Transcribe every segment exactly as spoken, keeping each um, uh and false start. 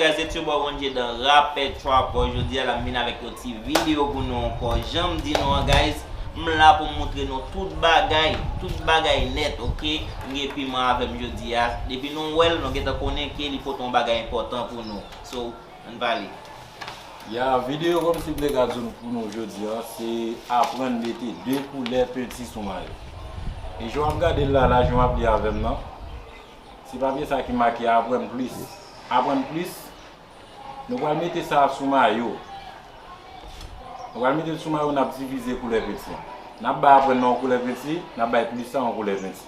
Guys, it's your boy One J dan Rapè Trapper. Jodi a la m vin avèk yon ti videyo pou nou ankò. Jan m di nou an, guys, m la pou m montre nou tout bagay, tout bagay nèt, oke? M gen piman avè m jodi a. Depi nou wè l, nou gentan konnen ke li pote yon bagay enpòtan pou nou. So, ann pale. Ya, videyo kòmsi m te ka di nou pou nou jodi a, se aprann mete de koulè penti sou mayo. E jan w ap gade l la, la, jan w ap li avè m nan, se papye sa ki make aprann plis. Aprann plis, nou pral mete sa sou mayo. Nou pral mete l sou mayo, n ap divize koulè penti an. N ap bay aprann nan yon koulè penti, n ap bay plis sa yon koulè penti.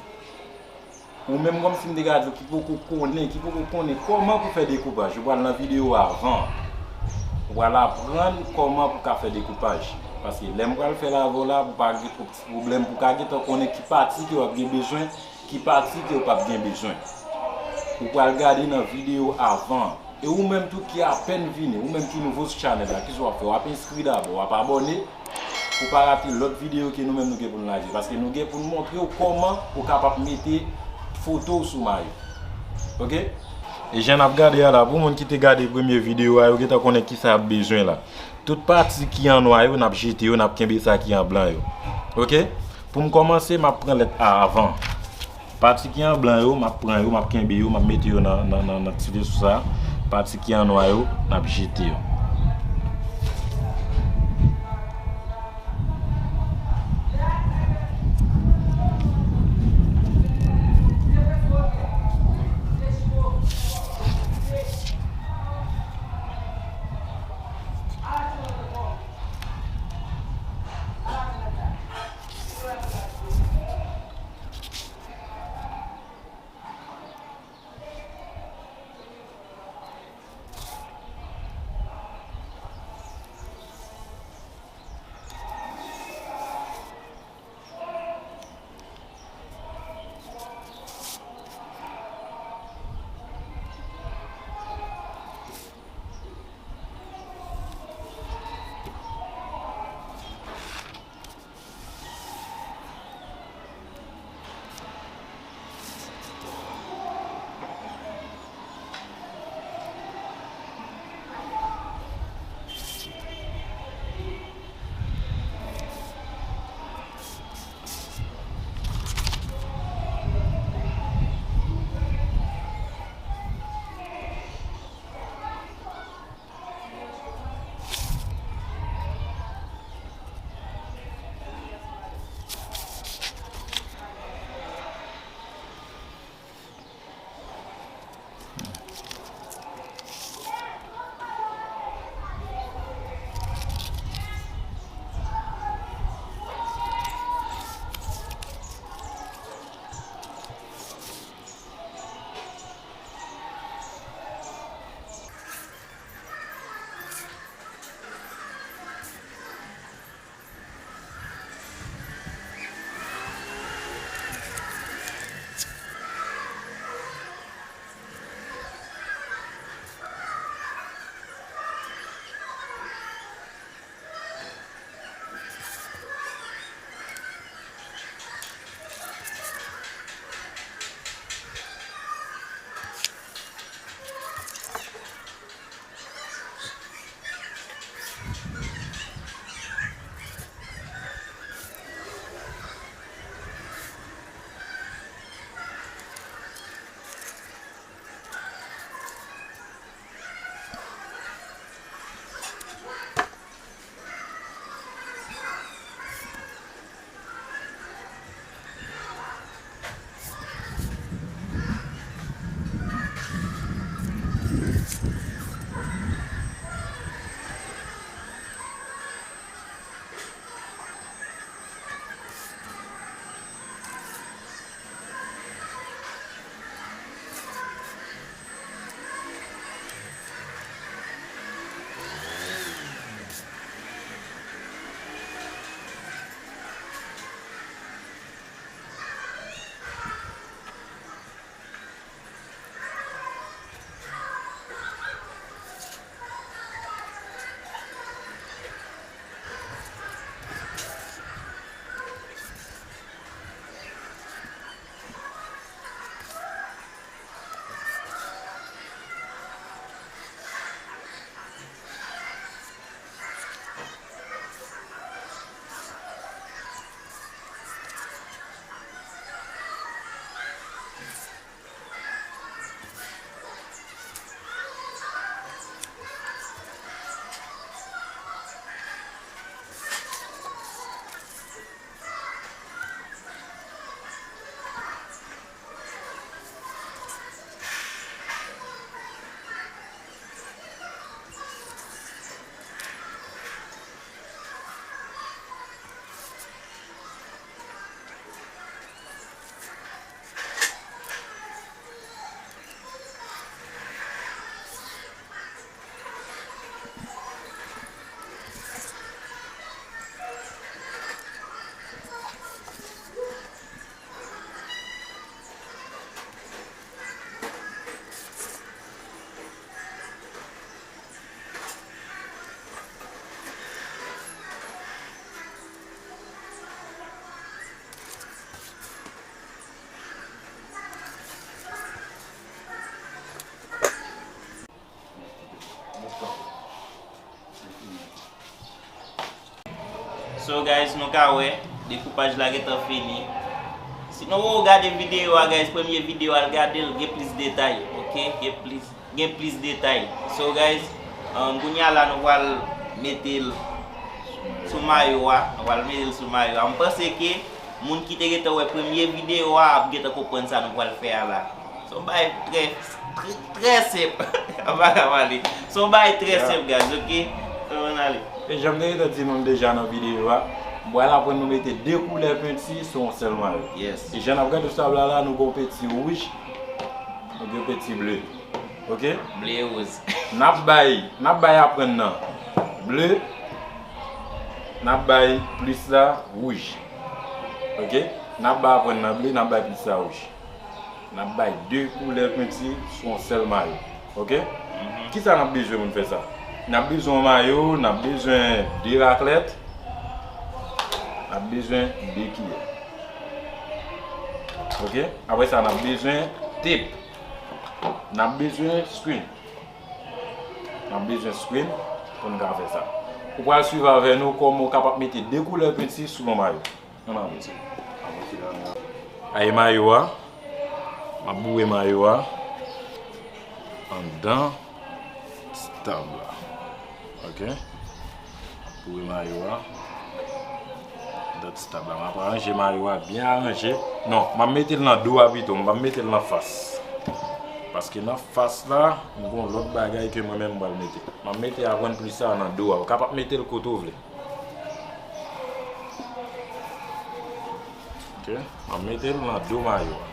Ou menm kòmsi m te ka di w ki poko konnen, ki poko konnen kòman pou fè dekoupaj, ou pral nan videyo avan. Ou pral aprann kòman pou ka fè dekoupaj. Paske lè m pral fè l avè w la, pou pa gen twòp ti pwoblèm, pou ka gentan konnen ki pati ke w ap gen bezwen, ki pati ke w p ap gen bezwen. Ou pral gade nan videyo avan. E ou menm tou ki apèn vini, ou menm ki nouvo sou chanèl la, kisa w ap fè? W ap enskri dabò, w ap abòne, pou w pa rate lòt videyo ke nou menm nou gen pou n lage. Paske nou gen pou n montre w kòman ou kapab mete foto w sou mayo. Oke? E jan n ap gade a la, pou moun ki te gade premye videyo a, yo gentan konnen kisa y ap bezwen la. Tout pati ki an nwa yo, n ap jete yo, n ap kenbe sa ki an blan yo. Oke? Pou m kòmanse, m ap pran lèt A avan. Pati ki an blan yo, m ap pran yo, m ap kenbe yo, m ap mete yo nan, nan, nan, nan ti veso sa. Pati ki an nwa yo, n ap jete yo. So guys, nou ka wè, dekoupaj la gentan fini. Si nou poko gade videyo a, guys, premye videyo, al gade l, gen plis detay, ok? Gen plis, gen plis detay. So guys, um, kounye a la nou pral mete l sou mayo a, nou pral mete l sou mayo a. M panse ke moun ki te gentan wè premye videyo a ap gentan konprann sa nou pral fè a la. Se yon bagay trè, trè, trè senp. An pa ka pale. Se yon bagay trè senp, guys, ok? So, ann ale. E jan m te gentan di nou deja nan videyo a, m pral aprann nou mete de koulè penti sou yon sèl mayo. Yes. E jan n ap gade sou tab la la, nou gen yon penti wouj, nou gen yon penti ble. Ok? Ble e woz. N ap bay, n ap bay aprann nan ble, n ap bay plis la wouj. Ok? N ap bay aprann nan ble, n ap bay plis la wouj. N ap bay de koulè penti sou yon sèl mayo. Ok? Kisa n ap bezwen pou n fè sa? N ap bezwen yon mayo, n ap bezwen de raklèt, n ap bezwen de kiyè. Ok? Apre sa, n ap bezwen tep. N ap bezwen screen. N ap bezwen screen pou n ka fè sa. Ou pral swiv avè nou kòman w kapab mete de koulè penti sou yon mayo. Ann ale. Aye mayo a. M ap boure mayo a anndan stab la. Ok? M ap boure mayo a anndan stab la. M ap aranje mayo a byen aranje. Non, m ap mete l nan do a pito. M p ap mete l nan fas. Paske nan fas la, m gen yon lòt bagay ke mwen menm m pral mete. M ap mete aprann plis sa nan do a. Ou kapab mete l kote w vle. Ok, m ap mete l nan do mayo a.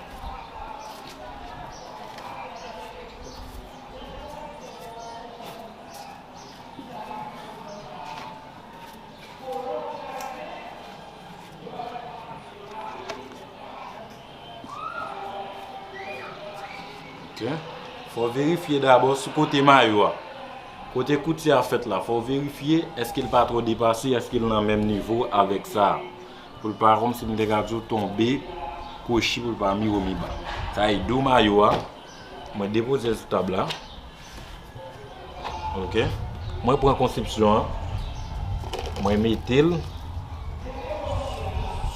Ok. Fò w verifye dabò sou kote mayo a. Kote kouti a fèt la, fò w verifye èske l pa twò depase, èske l nan menm nivo avèk sa a. Pou l pa kòmsi m te ka di w tonbe, kwochi pou l pa miwo miba. Sa e do mayo a. Mwen depoze l sou tab la. Ok. Mwen pran konsepsyon an. Mwen mete l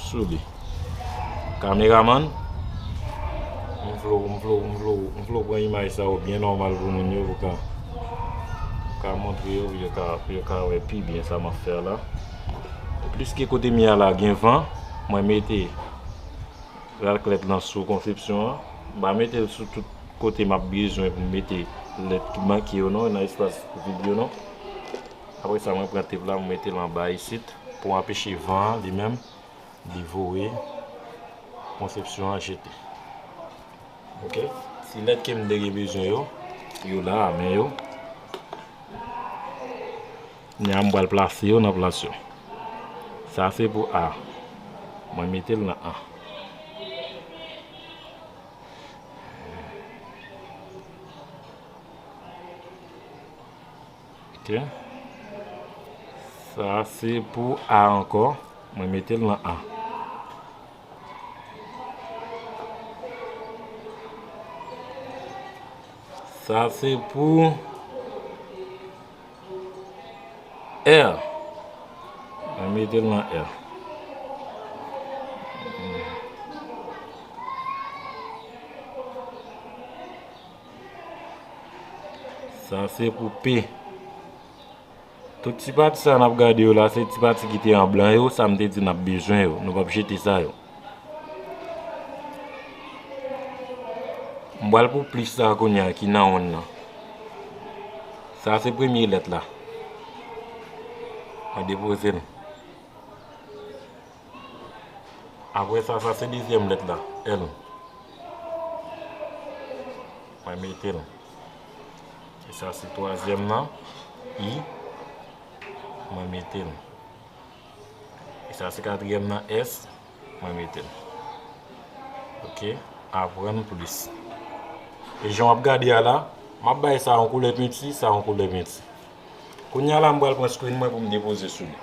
sou li. Kameramann, m vle w, m vle w, m vle w, m vle w pran imaj sa yo byen nòmal pou moun yo, pou ka, pou ka montre yo, pou yo ka, pou yo ka wè pi byen sa m ap fè a la. Pliske kote m ye a la gen van, mwen mete raklèt lan sou konsepsyon an. M pa mete l sou tout kote m ap bezwen pou m mete lèt ki manke yo non, nan espas vid yo non. Apre sa, mwen pran tep la, mwen mete l anba isit pou anpeche van an li menm li voye konsepsyon an jete. Ok? Ti lèt ke m te gen bezwen yo, yo la, men yo. Kounye a m pral plase yo nan plas yo. Sa se pou A. Mwen mete l nan A. Ok. Sa se pou A ankò. Mwen mete l nan A. Sa se pou R. Mwen mete l nan R. Sa se pou P. Tout ti pati sa n ap gade yo la, se ti pati ki te an blan yo, sa m te di n ap bezwen yo. Nou p ap jete sa yo. M pral pou plis sa kounye a ki nan wonn nan. Sa se premye lèt la. Mwen depoze l. Apre sa, sa se dezyèm lèt la, L. Mwen mete l. E sa se twazyèm nan, I. Mwen mete l. E sa se katriyèm nan, S. Mwen mete l. Ok, aprann plis. E jan w ap gade a la, m ap bay sa yon koulè penti, sa yon koulè penti. Kounye a la, m pral pran screen mwen pou m depoze sou li.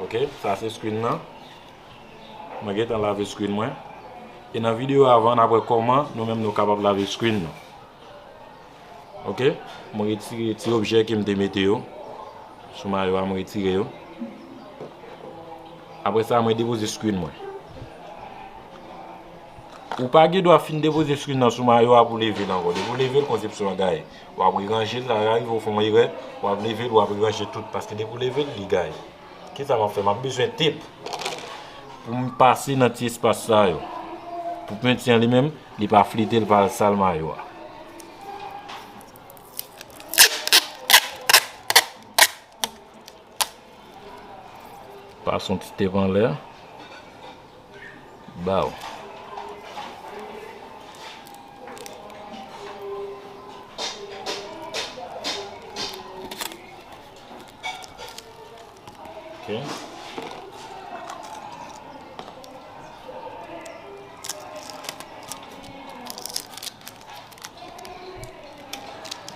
Ok, sa se screen nan. Mwen gentan lave screen mwen. E nan videyo avan, n ap wè kòman nou menm nou kapab lave screen nou. Ok, mwen retire ti objè ke m te mete yo. Sou mayo a, mwen retire yo. Apre sa, mwen depoze screen mwen. Ou pa gen dwa fin depoze screen nan sou mayo a pou leve l ankò. Depi w leve l, konsepsyon an gaye. W ap reranje l, sa rive w fè yon erè, w ap leve l, w ap reranje tout, paske depi w leve l, li gaye. Kisa m ap fè? M ap bezwen tep pou m pase nan ti espas sa yo. Pou penti an li menm, li pa flite, li pa al sal mayo a. Pase yon ti tep anlè. Baw. Ok.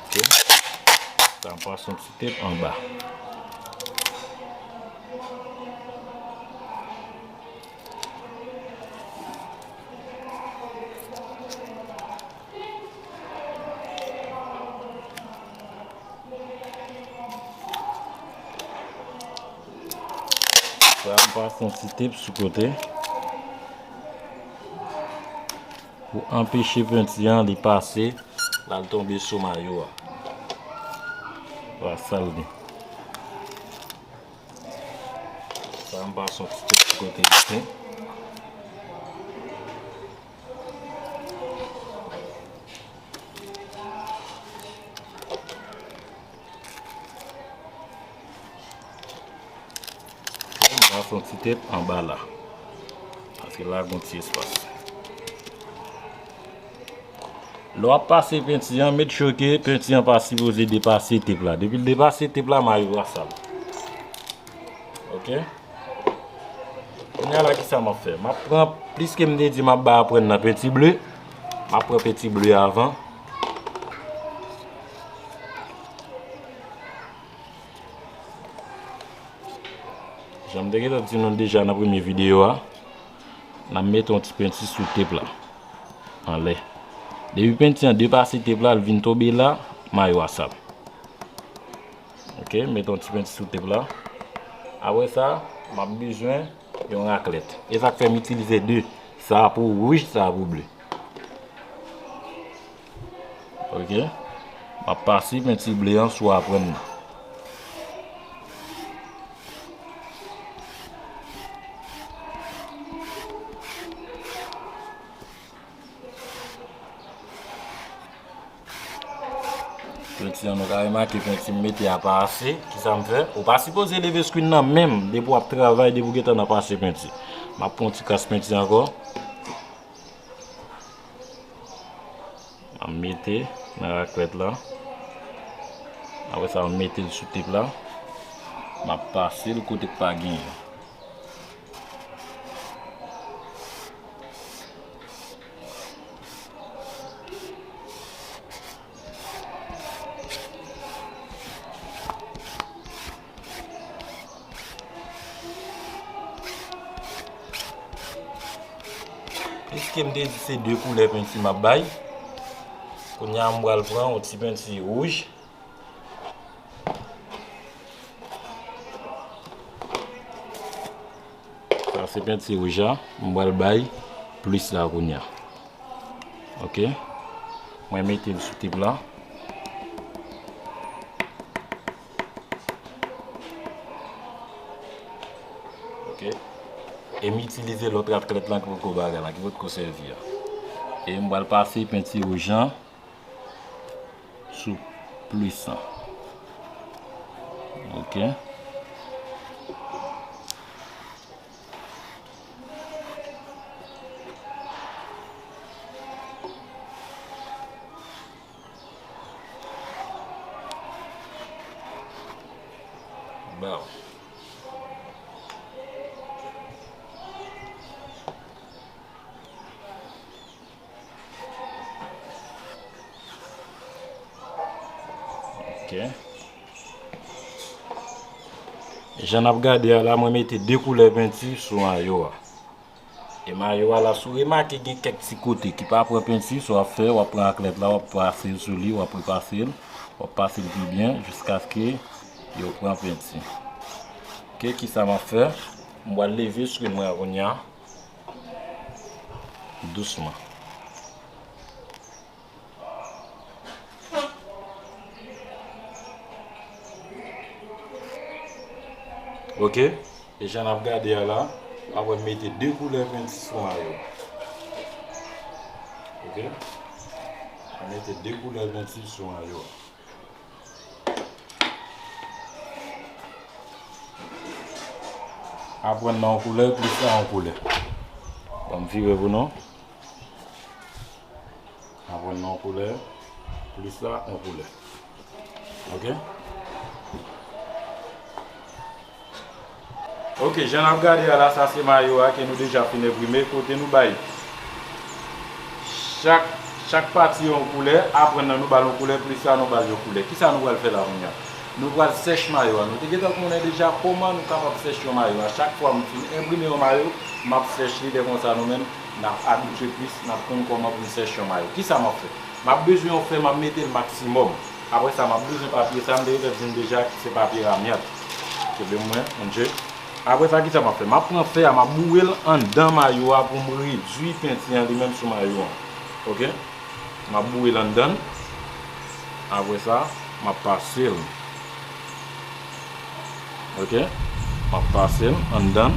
Ok. Sa m pase yon ti tep anba. Sa, m pase yon ti tep sou kote pou anpeche penti an li pase, l al tonbe sou mayo a. Vwala sa l ye. Sa, m pase yon ti tep sou kote isi. M pase yon ti tep anba la. Paske la gon ti espas. Lè w ap pase penti an, make sure ke penti an pa sipoze depase tep la. Depi l depase tep la, mayo a sal. Ok? Kounye a la, kisa m ap fè? M ap pran, pliske m te di m ap bay aprann nan penti ble, m ap pran penti ble avan. Jan m te gentan di nou deja nan premye videyo a, n ap mete yon ti penti sou tep la, anlè. Depi penti an depase tep la, l vin tonbe la, mayo a sal. Ok, mete yon ti penti sou tep la. Apre sa, m ap bezwen yon raklèt. E sa k fè m itilize de. Sa a pou wouj, sa a pou ble. Ok. M ap pase penti ble an sou aprann nan. Penti an, nou ka remake penti m mete a pa ase. Kisa m fè? Ou pa sipoze leve screen nan menm depi w ap travay, depi w gentan nan pase penti. M ap pran yon ti kras penti ankò. M ap mete nan raklèt la. Apre sa, m mete l sou tep la. M ap pase l kote k pa genyen. Piske m te di se de koulè penti m ap bay, kounye a m pral pran yon ti penti wouj. Sa se penti wouj la, m pral bay plis la kounye a. Ok. Mwen mete l sou tep la. Ok. E m itilize lòt raklèt lan ki potko bagay la, ki potko sèvi a. E m pral pase penti wouj lan sou plis lan. Ok. Bon. Ok. Jan n ap gade a la, mwen mete de koulè penti sou mayo a. E mayo a la, si w remake gen kèk ti kote ki pa pran penti, sa w ap fè, w ap pran raklèt la, w ap pase l sou li, w ap repase l, w ap pase l pi byen, jiskaske Yo pran penti. Ok, kisa m ap fè? M pral leve screen mwen an kounye a. Dousman. Ok? E jan n ap gade a la, apre m mete de koulè penti sou mayo. Ok? M mete de koulè penti sou mayo a. Aprann nan yon koulè, plis sa yon koulè. Ban m vire pou nou. Aprann nan yon koulè, plis sa yon koulè. Ok? Ok, jan n ap gade a la, sa se mayo a ke nou deja fin enprime, kote nou bay chak, chak pati yon koulè, aprann nan nou ba l yon koulè, plis sa nou ba l yon koulè. Kisa nou pral fè la kounye a? Nou pral sèch mayo a. Nou te gentan konnen deja kòman nou kapab sèch yon mayo a. Chak fwa m fin enprime yon mayo, m ap sèch li, lè konsa nou menm, n ap abitye plis, n ap konn kòman pou n sèch yon mayo. Kisa m ap fè? M ap bezwen yon fè, m ap mete l maksimòm. Apre sa, m ap bezwen papye sa, m te gentan di n deja ki se papye ramyat. Kenbe mwen, M J. Apre sa, kisa m ap fè? M ap pran fè a, m ap boure l anndan mayo a pou m redui penti an li menm sou mayo an. Ok? M ap boure l anndan l. Apre sa, m ap pase l. Ok? M ap pase l anndan.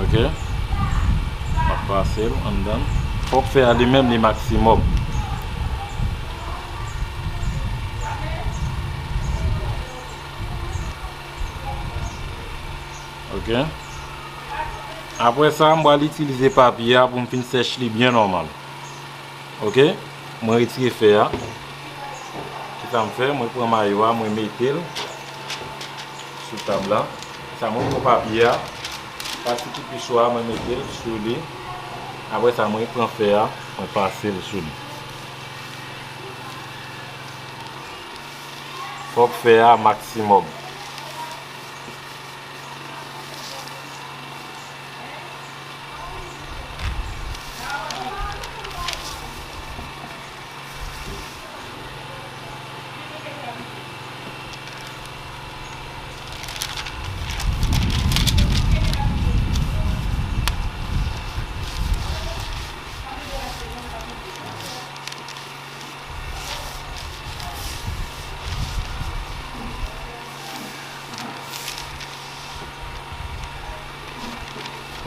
Ok? M ap pase l anndan. Fòk fè a li menm li maksimòm. Ok? Apre sa, m pral itilize papye a pou m fin sèch li byen nòmal. Ok? Mwen retire fè a. Kisa m fè? Mwen pran mayo a, mwen mete l sou tab la. Sa, mwen pran papye a, pati ki pi cho a, mwen mete l sou li. Apre sa, mwen pran fè a, mwen pase l sou li. Fòk fè a maksimòm.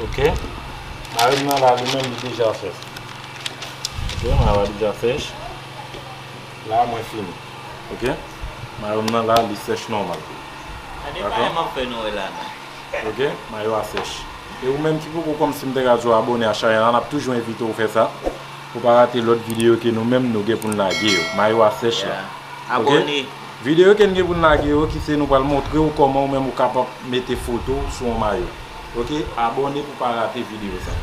Ok. Mayo m nan la, li menm, li deja sèch. Ok, mayo a deja sèch. La, mwen fini. Ok. Mayo m nan la, li sèch nòmal. Gade bagay m ap fè nou wè la, non. Ok, mayo a sèch. E ou menm ki poko kòmsi m te ka di w abòne a chanèl la, n ap toujou envite w fè sa. Pou pa rate lòt videyo ke nou menm nou gen pou n lage yo. Mayo a sèch la. Ok? Abòne. Videyo ke n gen pou n lage yo, ki se nou pral montre w kòman ou menm ou kapab mete foto w sou yon mayo. Ok? Abòne pou pa rate videyo sa.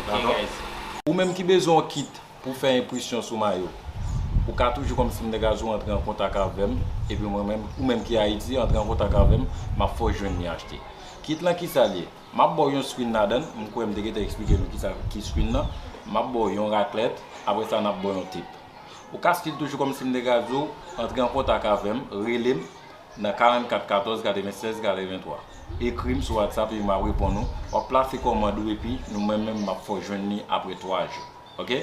Ok, guys. Ou menm ki bezwen yon kit pou fè enpresyon sou mayo, ou ka toujou kòmsi m te ka di w antre an kontak avè m, epi mwen menm, ou menm ki Ayiti, antre an kontak avè m, m ap fè w jwenn li achte. Kit lan kisa l ye? M ap ba w yon screen ladan l, m kwè m te gentan eksplike nou kisa ki screen nan. M ap ba w yon raklèt, apre sa n ap ba w yon tep. Ou ka still toujou kòmsi m te ka di w, antre an kontak avè m, rele m nan karannkat katòz katrevennsèz katrevenntwa. Ekri m sou WhatsApp epi m ap reponn ou. W ap plase kòmand ou epi nou mwen menm m ap fè w jwenn li apre twa jou. Ok?